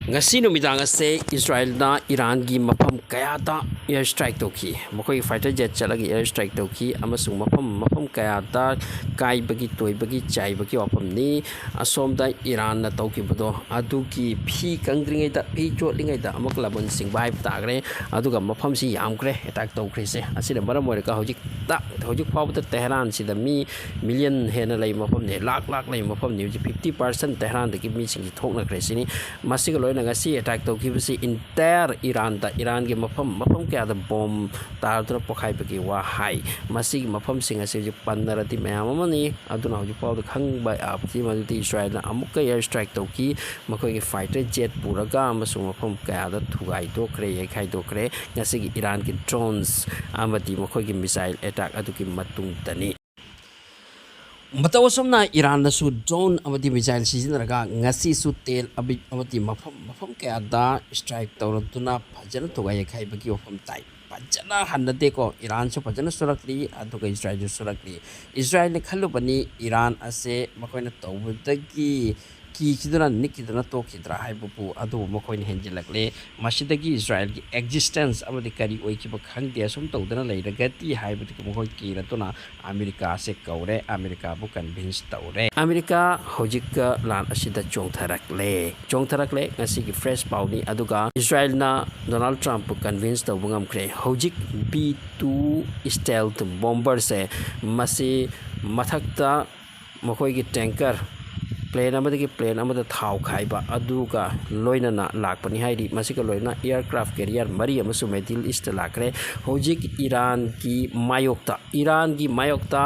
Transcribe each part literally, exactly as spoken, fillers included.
ꯉꯁꯤ ꯅꯨꯃꯤꯗꯥꯡ ꯑꯁꯦ ꯏꯁꯔꯥꯏꯜꯅ ꯏꯔꯥꯟꯒꯤ ꯃꯐꯝ ꯀꯌꯥꯗ air strike ꯇꯧꯈꯤ꯫ ꯃꯈꯣꯏꯒꯤ fighter jet ꯆꯠꯂꯒ air strike ꯇꯧꯈꯤ ꯑꯃꯁꯨꯡ ꯃꯐꯝ, ꯃꯐꯝ ꯀꯌꯥꯗ ꯀꯥꯏꯕꯒꯤ, ꯇꯣꯏꯕꯒꯤ, ꯆꯥꯏꯕꯒꯤ ꯋꯥꯐꯝꯅꯤ꯫ ꯑꯁꯣꯝꯗ ꯏꯔꯥꯟꯅ ꯇꯧꯈꯤꯕꯗꯣ, ꯑꯗꯨꯒꯤ ꯐꯤ ꯀꯪꯗ꯭ꯔꯤꯉꯩꯗ, ꯐꯤ ꯆꯣꯠꯂꯤꯉꯩꯗ ꯑꯃꯨꯛ ꯂꯥꯕꯟ ꯁꯤꯡꯕ ꯍꯥꯏꯕ ꯇꯥꯈ꯭ꯔꯦ꯫ ꯑꯗꯨꯒ ꯃꯐꯝꯁꯤ ꯌꯥꯝꯈ꯭ꯔꯦ, attack ꯇꯧꯈ꯭ꯔꯤꯁꯦ꯫ ꯑꯁꯤꯅ ꯃꯔꯝ ꯑꯣꯏꯔꯒ ꯍꯧꯖꯤꯛꯇ, ꯍꯧꯖꯤꯛ ꯐꯥꯎꯕꯗ ꯇꯦꯍꯔꯥꯟꯁꯤꯗ ꯃꯤ million ꯍꯦꯟꯅ ꯂꯩꯕ ꯃꯐꯝꯅꯤ, ꯂꯥꯛ ꯂꯥꯛ ꯂꯩꯕ ꯃꯐꯝꯅꯤ꯫ ꯍꯧꯖꯤꯛ fifty percent ꯇꯦꯍꯔꯥꯟꯗꯒꯤ ꯃꯤꯁꯤꯡꯁꯤ ꯊꯣꯛꯅꯈ꯭ꯔꯦ ꯁꯤꯅꯤ꯫ ꯃꯁꯤꯒ ꯂꯣꯏꯅ ꯉꯁꯤ attack ꯇꯧꯈꯤꯕꯁꯤ entire ꯏꯔꯥꯟꯗ, ꯏꯔꯥꯟꯒꯤ ꯃꯐꯝ, ꯃꯐꯝ ꯀꯌꯥꯗ bomb ꯇꯥꯔꯗꯨꯅ ꯄꯣꯈꯥꯏꯕꯒꯤ ꯋꯥ ꯍꯥꯏ꯫ ꯃꯁꯤꯒꯤ ꯃꯐꯝꯁꯤꯡ ꯑꯁꯤ ꯍꯧꯖꯤꯛ ꯄꯟꯅꯔꯗꯤ ꯃꯌꯥꯝ ꯑꯃꯅꯤ꯫ ꯑꯗꯨꯅ ꯍꯧꯖꯤꯛ ꯐꯥꯎꯗ ꯈꯪꯕ ꯌꯥꯕꯗꯤ ꯃꯗꯨꯗꯤ ꯏꯁꯔꯥꯏꯜꯅ ꯑꯃꯨꯛꯀ air strike ꯇꯧꯈꯤ꯫ ꯃꯈꯣꯏꯒꯤ fighter jet ꯄꯨꯔꯒ ꯑꯃꯁꯨꯡ ꯃꯐꯝ ꯀꯌꯥꯗ ꯊꯨꯒꯥꯏꯗꯣꯛꯈ꯭ꯔꯦ, ꯌꯩꯈꯥꯏꯗꯣꯛꯈ꯭ꯔꯦ꯫ ꯉꯁꯤꯒꯤ ꯏꯔꯥꯟꯒꯤ drones ꯑꯃꯗꯤ ꯃꯈꯣꯏꯒꯤ missile attack ꯑꯗꯨꯒꯤ ꯃꯇꯨꯡꯗꯅꯤ꯫ ꯃꯇꯧ ꯑꯁꯨꯝꯅ ꯏꯔꯥꯟꯅꯁꯨ drone ꯑꯃꯗꯤ missile ꯁꯤꯖꯤꯟꯅꯔꯒ ꯉꯁꯤꯁꯨ ꯇꯦꯜ ꯑꯕꯤꯕ ꯑꯃꯗꯤ ꯃꯐꯝ, ꯃꯐꯝ ꯀꯌꯥꯗ strike ꯇꯧꯔꯛꯇꯨꯅ ꯐꯖꯅ ꯊꯨꯒꯥꯏ ꯌꯩꯈꯥꯏꯕꯒꯤ ꯋꯥꯐꯝ ꯇꯥꯏ꯫ ꯐꯖꯅ ꯍꯟꯅꯗꯦꯀꯣ, ꯏꯔꯥꯟꯁꯨ ꯐꯖꯅ ꯁꯣꯜꯂꯛꯂꯤ, ꯑꯗꯨꯒ ꯏꯁꯔꯥꯏꯜꯁꯨ ꯁꯣꯜꯂꯛꯂꯤ꯫ ꯏꯁꯔꯥꯏꯜꯅ ꯈꯜꯂꯨꯕꯅꯤ ꯏꯔꯥꯟ ꯑꯁꯦ ꯃꯈꯣꯏꯅ ꯇꯧꯕꯗꯒꯤ ꯀꯤꯈꯤꯗꯨꯅ ꯅꯤꯛꯈꯤꯗꯨꯅ ꯇꯣꯛꯈꯤꯗ꯭ꯔꯥ ꯍꯥꯏꯕꯕꯨ, ꯑꯗꯨꯕꯨ ꯃꯈꯣꯏꯅ ꯍꯦꯟꯖꯤꯜꯂꯛꯂꯦ꯫ ꯃꯁꯤꯗꯒꯤ ꯏꯁꯔꯥꯏꯜꯒꯤ existence ꯑꯃꯗꯤ ꯀꯔꯤ ꯑꯣꯏꯈꯤꯕ ꯈꯪꯗꯦ, ꯑꯁꯨꯝ ꯇꯧꯗꯅ ꯂꯩꯔꯒꯗꯤ ꯍꯥꯏꯕꯗꯨꯒꯤ ꯃꯈꯣꯏ ꯀꯤꯔꯗꯨꯅ ꯑꯃꯦꯔꯤꯀꯥꯁꯦ ꯀꯧꯔꯦ, ꯑꯃꯦꯔꯤꯀꯥꯕꯨ convince ꯇꯧꯔꯦ꯫ ꯑꯃꯦꯔꯤꯀꯥ ꯍꯧꯖꯤꯛꯀ ꯂꯥꯟ ꯑꯁꯤꯗ ꯆꯣꯡꯊꯔꯛꯂꯦ, ꯆꯣꯡꯊꯔꯛꯂꯦ꯫ ꯉꯁꯤꯒꯤ fresh ꯄꯥꯎꯅꯤ꯫ ꯑꯗꯨꯒ ꯏꯁꯔꯥꯏꯜꯅ ꯗꯣꯅꯥꯜꯗ ꯇ꯭ꯔꯝꯞꯄꯨ convince ꯇꯧꯕ ꯉꯝꯈ꯭ꯔꯦ꯫ ꯍꯧꯖꯤꯛ B two stealth bomberꯁꯦ, ꯃꯁꯤ ꯃꯊꯛꯇ ꯃꯈꯣꯏꯒꯤ tanker, plane ꯑꯃꯗꯒꯤ plane ꯑꯃꯗ ꯊꯥꯎ ꯈꯥꯏꯕ ꯑꯗꯨꯒ ꯂꯣꯏꯅꯅ ꯂꯥꯛꯄꯅꯤ ꯍꯥꯏꯔꯤ꯫ ꯃꯁꯤꯒ ꯂꯣꯏꯅꯅ aircraft carrier ꯃꯔꯤ ꯑꯃꯁꯨ Middle Eastꯇ ꯂꯥꯛꯈ꯭ꯔꯦ꯫ ꯍꯧꯖꯤꯛ ꯏꯔꯥꯟꯒꯤ ꯃꯥꯌꯣꯛꯇ, ꯏꯔꯥꯟꯒꯤ ꯃꯥꯌꯣꯛꯇ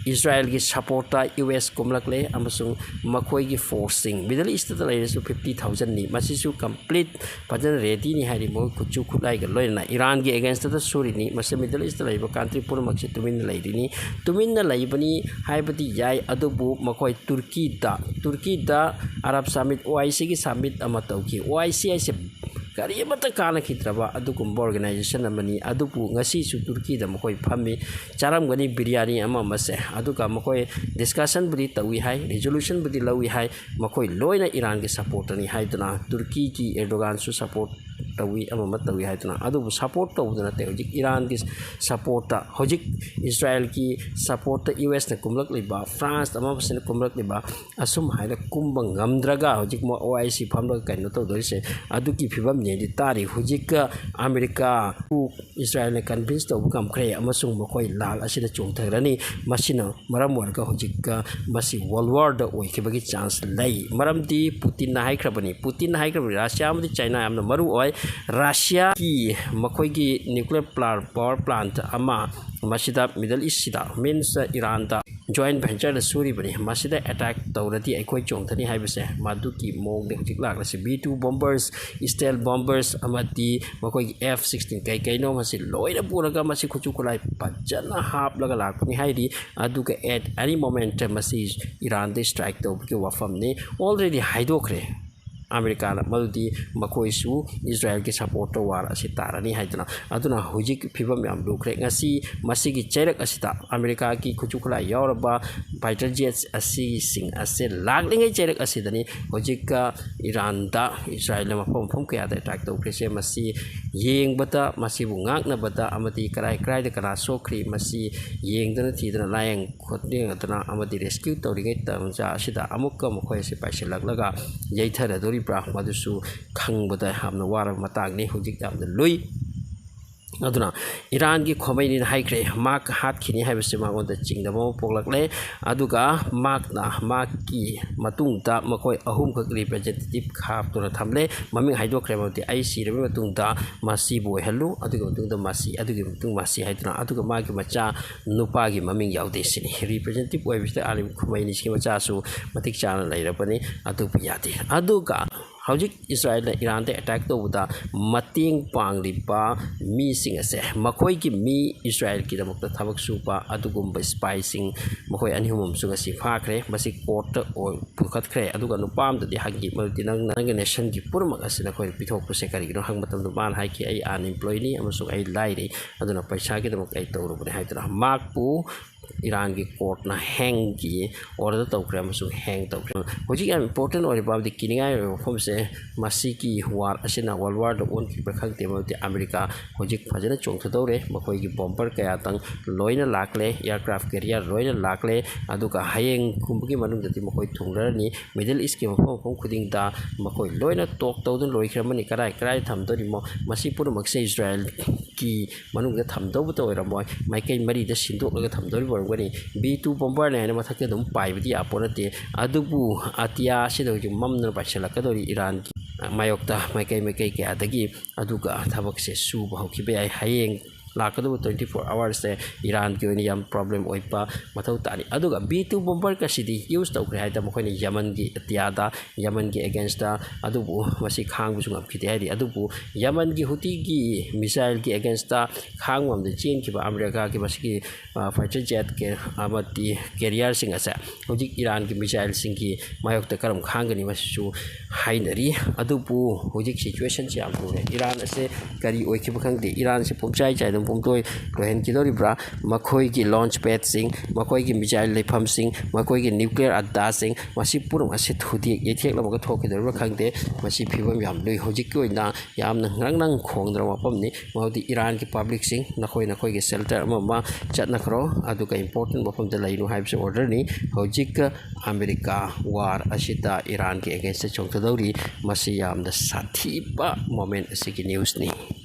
ꯏꯁꯔꯥꯏꯜꯒꯤ supportꯇ U S ꯀꯨꯝꯂꯛꯂꯦ ꯑꯃꯁꯨꯡ ꯃꯈꯣꯏꯒꯤ forceꯁꯤꯡ, Middle Eastꯇ ꯂꯩꯔꯁꯨ fifty thousandꯅꯤ, ꯃꯁꯤꯁꯨ complete ꯐꯖꯅ readyꯅꯤ ꯍꯥꯏꯔꯤ꯫ ꯃꯈꯣꯏ ꯈꯨꯠꯁꯨ ꯈꯨꯠꯂꯥꯏꯒ ꯂꯣꯏꯅꯅ ꯏꯔꯥꯟꯒꯤ againstꯇ ꯁꯨꯔꯤꯅꯤ꯫ ꯃꯁꯤ Middle Eastꯇ ꯂꯩꯔꯤꯕ country ꯄꯨꯝꯅꯃꯛꯁꯤ ꯇꯨꯃꯤꯟꯅ ꯂꯩꯔꯤꯅꯤ꯫ ꯇꯨꯃꯤꯟꯅ ꯂꯩꯕꯅꯤ ꯍꯥꯏꯕꯗꯤ ꯌꯥꯏ, ꯑꯗꯨꯕꯨ ꯃꯈꯣꯏ ꯇꯨꯔꯀꯤꯗ, ꯇꯨꯔꯀꯤꯗ Arab Summit, OICꯒꯤ summit ꯑꯃ ꯇꯧꯈꯤ꯫ OIC ꯍꯥꯏꯁꯦ ꯀꯔꯤ ꯑꯃꯠꯇ ꯀꯥꯟꯅꯈꯤꯗ꯭ꯔꯕ ꯑꯗꯨꯒꯨꯝꯕ organization ꯑꯃꯅꯤ꯫ ꯑꯗꯨꯕꯨ ꯉꯁꯤꯁꯨ ꯇꯨꯔꯀꯤꯗ ꯃꯈꯣꯏ ꯐꯝꯃꯤ, ꯆꯥꯔꯝꯒꯅꯤ ꯕꯤꯔꯌꯥꯅꯤ ꯑꯃ ꯑꯃꯁꯦ꯫ ꯑꯗꯨꯒ ꯃꯈꯣꯏ discussionꯕꯨꯗꯤ ꯇꯧꯏ ꯍꯥꯏ, resolutionꯕꯨꯗꯤ ꯂꯧꯏ ꯍꯥꯏ, ꯃꯈꯣꯏ ꯂꯣꯏꯅ ꯏꯔꯥꯟꯒꯤ supportꯇꯅꯤ ꯍꯥꯏꯗꯨꯅ, ꯇꯨꯔꯀꯤꯒꯤ ꯑꯦꯔꯗꯣꯒꯥꯟꯁꯨ support ꯇꯧꯏ, ꯑꯃ ꯑꯃ ꯇꯧꯏ ꯍꯥꯏꯗꯨꯅ꯫ ꯑꯗꯨꯕꯨ support ꯇꯧꯕꯗ ꯅꯠꯇꯦ, ꯍꯧꯖꯤꯛ ꯏꯔꯥꯟꯒꯤ supportꯇ, ꯍꯧꯖꯤꯛ ꯏꯁꯔꯥꯌꯦꯜꯒꯤ supportꯇ ꯌꯨ ꯑꯦꯁꯅ ꯀꯨꯝꯂꯛꯂꯤꯕ, ꯐ꯭ꯔꯥꯟꯁ ꯑꯃ ꯑꯃꯁꯤꯅ ꯀꯨꯝꯂꯛꯂꯤꯕ, ꯑꯁꯨꯝ ꯍꯥꯏꯅ ꯀꯨꯝꯕ ꯉꯝꯗ꯭ꯔꯒ ꯍꯧꯖꯤꯛ ꯃꯣꯏ ꯑꯣ ꯑꯥꯏ ꯁꯤ ꯐꯝꯂꯒ ꯀꯩꯅꯣ ꯇꯧꯗꯣꯔꯤꯁꯦ, ꯑꯗꯨꯒꯤ ꯐꯤꯕꯝꯅꯤ꯫ ꯍꯥꯏꯗꯤ ꯇꯥꯔꯤ ꯍꯧꯖꯤꯛ ꯑꯃꯦꯔꯤꯀꯥꯕꯨ ꯏꯁꯔꯥꯌꯦꯜꯅ convince ꯇꯧꯕ ꯉꯝꯈ꯭ꯔꯦ ꯑꯃꯁꯨꯡ ꯃꯈꯣꯏ ꯂꯥꯜ ꯑꯁꯤꯗ ꯆꯣꯡꯊꯔꯅꯤ꯫ ꯃꯁꯤꯅ ꯃꯔꯝ ꯑꯣꯏꯔꯒ ꯍꯧꯖꯤꯛ ꯃꯁꯤ world warꯗ ꯑꯣꯏꯈꯤꯕꯒꯤ chance ꯂꯩ꯫ ꯃꯔꯝꯗꯤ ꯄꯨꯇꯤꯟꯅ ꯍꯥꯏꯈ꯭ꯔꯕꯅꯤ, ꯄꯨꯇꯤꯟꯅ ꯍꯥꯏꯈ꯭ꯔꯕꯅꯤ, ꯔꯁꯤꯌꯥ ꯑꯃꯗꯤ ꯆꯥꯏꯅꯥ ꯌꯥꯝꯅ ꯃꯔꯨ ꯑꯣꯏ꯫ ꯔꯁꯤꯌꯥꯒꯤ ꯃꯈꯣꯏꯒꯤ nuclear plant, power plant ꯑꯃ ꯃꯁꯤꯗ Middle Eastꯁꯤꯗ, means ꯏꯔꯥꯟꯗ joint ventureꯗ ꯁꯨꯔꯤꯕꯅꯤ, ꯃꯁꯤꯗ attack ꯇꯧꯔꯗꯤ ꯑꯩꯈꯣꯏ ꯆꯣꯡꯊꯅꯤ ꯍꯥꯏꯕꯁꯦ, ꯃꯗꯨꯒꯤ ꯃꯑꯣꯡꯗ ꯍꯧꯖꯤꯛ ꯂꯥꯛꯂꯤꯁꯤ꯫ B two bombers, stealth bombers ꯑꯃꯗꯤ ꯃꯈꯣꯏꯒꯤ F sixteen ꯀꯩ ꯀꯩꯅꯣ, ꯃꯁꯤ ꯂꯣꯏꯅ ꯄꯨꯔꯒ ꯃꯁꯤ ꯈꯨꯠꯁꯨ ꯈꯨꯠꯂꯥꯏ ꯐꯖꯅ ꯍꯥꯞꯂꯒ ꯂꯥꯛꯄꯅꯤ ꯍꯥꯏꯔꯤ꯫ ꯑꯗꯨꯒ at any moment ꯃꯁꯤ ꯏꯔꯥꯟꯗ strike ꯇꯧꯕꯒꯤ ꯋꯥꯐꯝꯅꯤ꯫ Already ꯍꯥꯏꯗꯣꯛꯈ꯭ꯔꯦ ꯑꯃꯦꯔꯤꯀꯥꯅ, ꯃꯗꯨꯗꯤ ꯃꯈꯣꯏꯁꯨ ꯏꯁꯔꯥꯌꯦꯜꯒꯤ supportꯇ war ꯑꯁꯤ ꯇꯥꯔꯅꯤ ꯍꯥꯏꯗꯨꯅ꯫ ꯑꯗꯨꯅ ꯍꯧꯖꯤꯛ ꯐꯤꯕꯝ ꯌꯥꯝ ꯂꯨꯈ꯭ꯔꯦ꯫ ꯉꯁꯤ ꯃꯁꯤꯒꯤ ꯆꯩꯔꯛ ꯑꯁꯤꯗ ꯑꯃꯦꯔꯤꯀꯥꯒꯤ ꯈꯨꯠꯁꯨ ꯈꯨꯠꯂꯥꯏ ꯌꯥꯎꯔꯕ fighter jets ꯑꯁꯤꯁꯤꯡ ꯑꯁꯦ ꯂꯥꯛꯂꯤꯉꯩ ꯆꯩꯔꯛ ꯑꯁꯤꯗꯅꯤ ꯍꯧꯖꯤꯛ ꯏꯔꯥꯟꯗ, ꯏꯁꯔꯥꯌꯦꯜꯅ ꯃꯐꯝ ꯃꯐꯝ ꯀꯌꯥꯗ attack ꯇꯧꯈ꯭ꯔꯤꯁꯦ꯫ ꯃꯁꯤ ꯌꯦꯡꯕꯗ, ꯃꯁꯤꯕꯨ ꯉꯥꯛꯅꯕꯗ ꯑꯃꯗꯤ ꯀꯔꯥꯏ ꯀꯔꯥꯏꯗ ꯀꯅꯥ ꯁꯣꯛꯈ꯭ꯔꯤ, ꯃꯁꯤ ꯌꯦꯡꯗꯅ ꯊꯤꯗꯅ ꯂꯥꯌꯦꯡ ꯈꯣꯠꯌꯦꯡꯗꯅ ꯑꯃꯗꯤ rescue ꯇꯧꯔꯤꯉꯩ ꯇꯥꯟꯖꯥ ꯑꯁꯤꯗ ꯑꯃꯨꯛꯀ ꯃꯈꯣꯏ ꯑꯁꯤ ꯄꯥꯏꯁꯤꯜꯂꯛꯂꯒ ꯌꯩꯊꯔꯗꯣꯔꯤꯕ꯭ꯔꯥ, ꯃꯗꯨꯁꯨ ꯈꯪꯕꯗ ꯌꯥꯝꯅ ꯋꯥꯔꯕ ꯃꯇꯥꯡꯅꯤ꯫ ꯍꯧꯖꯤꯛ ꯌꯥꯝꯅ ꯂꯨꯏ꯫ ꯑꯗꯨꯅ ꯏꯔꯥꯟꯒꯤ ꯈꯣꯃꯩꯅꯤꯅ ꯍꯥꯏꯈ꯭ꯔꯦ, ꯃꯍꯥꯛ ꯍꯥꯠꯈꯤꯅꯤ ꯍꯥꯏꯕꯁꯤ ꯃꯉꯣꯟꯗ ꯆꯤꯡꯅꯕ ꯑꯃ ꯄꯣꯛꯂꯛꯂꯦ꯫ ꯑꯗꯨꯒ ꯃꯍꯥꯛꯅ, ꯃꯍꯥꯛꯀꯤ ꯃꯇꯨꯡꯗ ꯃꯈꯣꯏ ꯑꯍꯨꯝꯈꯛ representative ꯍꯥꯞꯇꯨꯅ ꯊꯝꯂꯦ꯫ ꯃꯃꯤꯡ ꯍꯥꯏꯗꯣꯛꯈ꯭ꯔꯦ, ꯃꯗꯨꯗꯤ ꯑꯩ ꯁꯤꯔꯕ ꯃꯇꯨꯡꯗ ꯃꯁꯤꯕꯨ ꯑꯣꯏꯍꯜꯂꯨ, ꯑꯗꯨꯒꯤ ꯃꯇꯨꯡꯗ ꯃꯁꯤ, ꯑꯗꯨꯒꯤ ꯃꯇꯨꯡ ꯃꯁꯤ ꯍꯥꯏꯗꯨꯅ꯫ ꯑꯗꯨꯒ ꯃꯥꯒꯤ ꯃꯆꯥ ꯅꯨꯄꯥꯒꯤ ꯃꯃꯤꯡ ꯌꯥꯎꯗꯦ ꯁꯤꯅꯤ꯫ Representative ꯑꯣꯏꯕꯁꯤꯗ ꯑꯥꯂꯤ ꯈꯨꯃꯩꯅꯤꯁꯤꯒꯤ ꯃꯆꯥꯁꯨ ꯃꯇꯤꯛ ꯆꯥꯅ ꯂꯩꯔꯕꯅꯤ, ꯑꯗꯨꯕꯨ ꯌꯥꯗꯦ꯫ ꯑꯗꯨꯒ ꯍꯧꯖꯤꯛ ꯏꯁꯔꯥꯌꯦꯜꯅ ꯏꯔꯥꯟꯗ ꯑꯦꯇꯦꯛ ꯇꯧꯕꯗ ꯃꯇꯦꯡ ꯄꯥꯡꯂꯤꯕ ꯃꯤꯁꯤꯡ ꯑꯁꯦ, ꯃꯈꯣꯏꯒꯤ ꯃꯤ, ꯏꯁꯔꯥꯌꯦꯜꯒꯤꯗꯃꯛꯇ ꯊꯕꯛ ꯁꯨꯕ ꯑꯗꯨꯒꯨꯝꯕ ꯁ꯭ꯄꯥꯏꯁꯤꯡ, ꯃꯈꯣꯏ ꯑꯅꯤ ꯑꯍꯨꯝ ꯑꯃꯁꯨ ꯉꯁꯤ ꯐꯥꯈ꯭ꯔꯦ꯫ ꯃꯁꯤ ꯀꯣꯔꯠꯇ ꯑꯣꯏ-, ꯄꯨꯈꯠꯈ꯭ꯔꯦ꯫ ꯑꯗꯨꯒ ꯅꯨꯄꯥ ꯑꯃꯗꯗꯤ ꯍꯪꯈꯤ, "ꯃꯗꯨꯗꯤ ꯅꯪ, ꯅꯪꯒꯤ ꯅꯦꯁꯟꯒꯤ ꯄꯨꯝꯅꯃꯛ ꯑꯁꯤ ꯅꯈꯣꯏꯅ ꯄꯤꯊꯣꯛꯄꯁꯦ ꯀꯔꯤꯒꯤꯅꯣ?" ꯍꯪꯕ ꯃꯇꯝꯗ ꯃꯥꯅ ꯍꯥꯏꯈꯤ, "ꯑꯩ ꯑꯟꯑꯦꯝꯄ꯭ꯂꯣꯏꯅꯤ ꯑꯃꯁꯨꯡ ꯑꯩ ꯂꯥꯏꯔꯩ, ꯑꯗꯨꯅ ꯄꯩꯁꯥꯒꯤꯗꯃꯛ ꯑꯩ ꯇꯧꯔꯨꯕꯅꯤ" ꯍꯥꯏꯗꯨꯅ ꯃꯍꯥꯛꯄꯨ ꯏꯔꯥꯟꯒꯤ ꯀꯣꯔꯠꯅ ꯍꯦꯡꯒꯤ ꯑꯣꯔꯗꯔ ꯇꯧꯈ꯭ꯔꯦ ꯑꯃꯁꯨꯡ ꯍꯦꯡ ꯇꯧꯈ꯭ꯔꯦ꯫ ꯍꯧꯖꯤꯛ ꯌꯥꯝ ꯏꯝꯄꯣꯔꯇꯦꯟ ꯑꯣꯏꯔꯤꯕ ꯑꯃꯗꯤ ꯀꯤꯅꯤꯡꯉꯥꯏ ꯑꯣꯏꯕ ꯋꯥꯐꯝꯁꯦ, ꯃꯁꯤꯒꯤ ꯋꯥꯔ ꯑꯁꯤꯅ ꯋꯥꯔꯜ ꯋꯥꯔꯗ ꯑꯣꯟꯈꯤꯕ꯭ꯔꯥ ꯈꯪꯗꯦ, ꯃꯔꯝꯗꯤ ꯑꯃꯦꯔꯤꯀꯥ ꯍꯧꯖꯤꯛ ꯐꯖꯅ ꯆꯣꯡꯊꯗꯧꯔꯦ꯫ ꯃꯈꯣꯏꯒꯤ ꯕꯣꯝꯕꯔ ꯀꯌꯥꯇꯪ ꯂꯣꯏꯅ ꯂꯥꯛꯂꯦ, ꯑꯦꯌꯔꯀ꯭ꯔꯥꯐ ꯀꯦꯔꯤꯌꯔ ꯂꯣꯏꯅ ꯂꯥꯛꯂꯦ, ꯑꯗꯨꯒ ꯍꯌꯦꯡꯒꯨꯝꯕꯒꯤ ꯃꯅꯨꯡꯗꯗꯤ ꯃꯈꯣꯏ ꯊꯨꯡꯂꯔꯅꯤ꯫ ꯃꯤꯗꯜ ꯏꯁꯀꯤ ꯃꯐꯝ ꯃꯐꯝ ꯈꯨꯗꯤꯡꯗ ꯃꯈꯣꯏ ꯂꯣꯏꯅ ꯇꯣꯛ ꯇꯧꯗꯨꯅ ꯂꯣꯏꯈ꯭ꯔꯕꯅꯤ꯫ ꯀꯗꯥꯏ ꯀꯗꯥꯏ ꯊꯝꯗꯣꯔꯤꯃꯣ, ꯃꯁꯤ ꯄꯨꯝꯅꯃꯛꯁꯦ ꯏꯁꯔꯥꯌꯦꯜꯒꯤ ꯃꯅꯨꯡꯗ ꯊꯝꯗꯧꯕꯇ ꯑꯣꯏꯔꯝꯃꯣꯏ, ꯃꯥꯏꯀꯩ ꯃꯔꯤꯗ ꯁꯤꯟꯗꯣꯛꯂꯒ ꯊꯝꯗꯧꯔꯤꯕ ꯑꯣꯏꯔꯝꯒꯅꯤ꯫ ꯕꯤ ꯇꯨ ꯕꯣꯝꯕꯔꯅꯦ ꯍꯥꯏꯅ ꯃꯊꯛꯇ ꯑꯗꯨꯝ ꯄꯥꯏꯕꯗꯤ ꯌꯥꯄꯣ ꯅꯠꯇꯦ, ꯑꯗꯨꯕꯨ ꯑꯇꯤꯌꯥ ꯑꯁꯤꯗ ꯍꯧꯖꯤꯛ ꯃꯝꯗꯅ ꯄꯥꯏꯁꯤꯜꯂꯛꯀꯗꯧꯔꯤ ꯏꯔꯥꯟꯒꯤ ꯃꯥꯌꯣꯛꯇ ꯃꯥꯏꯀꯩ ꯃꯥꯏꯀꯩ ꯀꯌꯥꯗꯒꯤ꯫ ꯑꯗꯨꯒ ꯊꯕꯛꯁꯦ ꯁꯨꯕ ꯍꯧꯈꯤꯕ ꯌꯥꯏ꯫ ꯍꯌꯦꯡ ꯂꯥꯛꯀꯗꯧꯕ ꯇ꯭ꯋꯦꯟꯇꯤ ꯐꯣꯔ ꯑꯋꯥꯔꯁꯦ ꯏꯔꯥꯟꯒꯤ ꯑꯣꯏꯅ ꯌꯥꯝ ꯄ꯭ꯔꯣꯕ꯭ꯂꯦꯝ ꯑꯣꯏꯕ ꯃꯊꯧ ꯇꯥꯅꯤ꯫ ꯑꯗꯨꯒ ꯕꯤ ꯇꯨ ꯕꯣꯝꯕꯔꯒꯁꯤꯗꯤ ꯌꯨꯁ ꯇꯧꯈ꯭ꯔꯦ ꯍꯥꯏꯗꯅ ꯃꯈꯣꯏꯅ ꯌꯃꯟꯒꯤ ꯑꯇꯤꯌꯥꯗ, ꯌꯃꯟꯒꯤ ꯑꯦꯒꯦꯟꯁꯇ, ꯑꯗꯨꯕꯨ ꯃꯁꯤ ꯈꯥꯡꯕꯁꯨ ꯉꯝꯈꯤꯗꯦ ꯍꯥꯏꯔꯤ꯫ ꯑꯗꯨꯕꯨ ꯌꯃꯟꯒꯤ ꯍꯨꯇꯤꯒꯤ ꯃꯤꯁꯥꯏꯜꯒꯤ ꯑꯦꯒꯦꯟꯁꯇ ꯈꯥꯡꯕ ꯉꯝꯗꯅ ꯆꯦꯟꯈꯤꯕ ꯑꯃꯦꯔꯤꯀꯥꯒꯤ ꯃꯁꯤꯒꯤ, ꯑ, ꯐꯥꯏꯇꯔ ꯖꯦꯠ ꯀꯦ-, ꯑꯃꯗꯤ ꯀꯦꯔꯤꯌꯔꯁꯤꯡ ꯑꯁꯦ ꯍꯧꯖꯤꯛ ꯏꯔꯥꯟꯒꯤ ꯃꯤꯁꯥꯏꯜꯁꯤꯡꯒꯤ ꯃꯥꯌꯣꯛꯇ ꯀꯔꯝ ꯈꯥꯡꯒꯅꯤ, ꯃꯁꯤꯁꯨ ꯍꯥꯏꯅꯔꯤ꯫ ꯑꯗꯨꯕꯨ ꯍꯧꯖꯤꯛ ꯁꯤꯆꯨꯋꯦꯁꯟꯁꯤ ꯌꯥꯝ ꯂꯨꯔꯦ꯫ ꯏꯔꯥꯟ ꯑꯁꯦ ꯀꯔꯤ ꯑꯣꯏꯈꯤꯕ ꯈꯪꯗꯦ, ꯏꯔꯥꯟꯁꯤ ꯄꯨꯝꯆꯥꯏ ꯆꯥꯏꯗꯨꯅ ꯄꯨꯝꯂꯣꯏ ꯂꯣꯏꯍꯟꯈꯤꯗꯧꯔꯤꯕ꯭ꯔꯥ? ꯃꯈꯣꯏꯒꯤ ꯂꯣꯟꯆ ꯄꯦꯗꯁꯤꯡ, ꯃꯈꯣꯏꯒꯤ ꯃꯤꯁꯥꯏꯜ ꯂꯩꯐꯝꯁꯤꯡ, ꯃꯈꯣꯏꯒꯤ ꯅ꯭ꯌꯨꯀ꯭ꯂꯤꯌꯔ ꯑꯗ꯭ꯗꯥꯁꯤꯡ, ꯃꯁꯤ ꯄꯨꯝꯅꯃꯛ ꯑꯁꯤ ꯊꯨꯗꯦꯛ ꯌꯩꯊꯦꯛꯂꯝꯃꯒ ꯊꯣꯛꯈꯤꯗꯧꯔꯤꯕ꯭ꯔꯥ ꯈꯪꯗꯦ꯫ ꯃꯁꯤ ꯐꯤꯕꯝ ꯌꯥꯝ ꯂꯨꯏ꯫ ꯍꯧꯖꯤꯛꯀꯤ ꯑꯣꯏꯅ ꯌꯥꯝꯅ ꯉ꯭ꯔꯪ ꯉ꯭ꯔꯪ ꯈꯣꯡꯗ꯭ꯔꯕ ꯃꯐꯝꯅꯤ꯫ ꯃꯗꯨꯗꯤ ꯏꯔꯥꯟꯒꯤ ꯄꯕ꯭ꯂꯤꯛꯁꯤꯡ, ꯅꯈꯣꯏ ꯅꯈꯣꯏꯒꯤ ꯁꯦꯜꯇꯔ ꯑꯃ ꯑꯃ ꯆꯠꯅꯈ꯭ꯔꯣ, ꯑꯗꯨꯒ ꯏꯝꯄꯣꯔꯇꯦꯟ ꯃꯐꯝꯗ ꯂꯩꯔꯨ ꯍꯥꯏꯕꯁꯤ ꯑꯣꯔꯗꯔꯅꯤ꯫ ꯍꯧꯖꯤꯛ ꯑꯃꯦꯔꯤꯀꯥ ꯋꯥꯔ ꯑꯁꯤꯗ ꯏꯔꯥꯟꯒꯤ ꯑꯦꯒꯦꯟꯁꯇ ꯆꯣꯡꯊꯗꯧꯔꯤ꯫ ꯃꯁꯤ ꯌꯥꯝꯅ ꯁꯥꯊꯤꯕ ꯃꯣꯃꯦꯟ ꯑꯁꯤꯒꯤ ꯅ꯭ꯌꯨꯁꯅꯤ꯫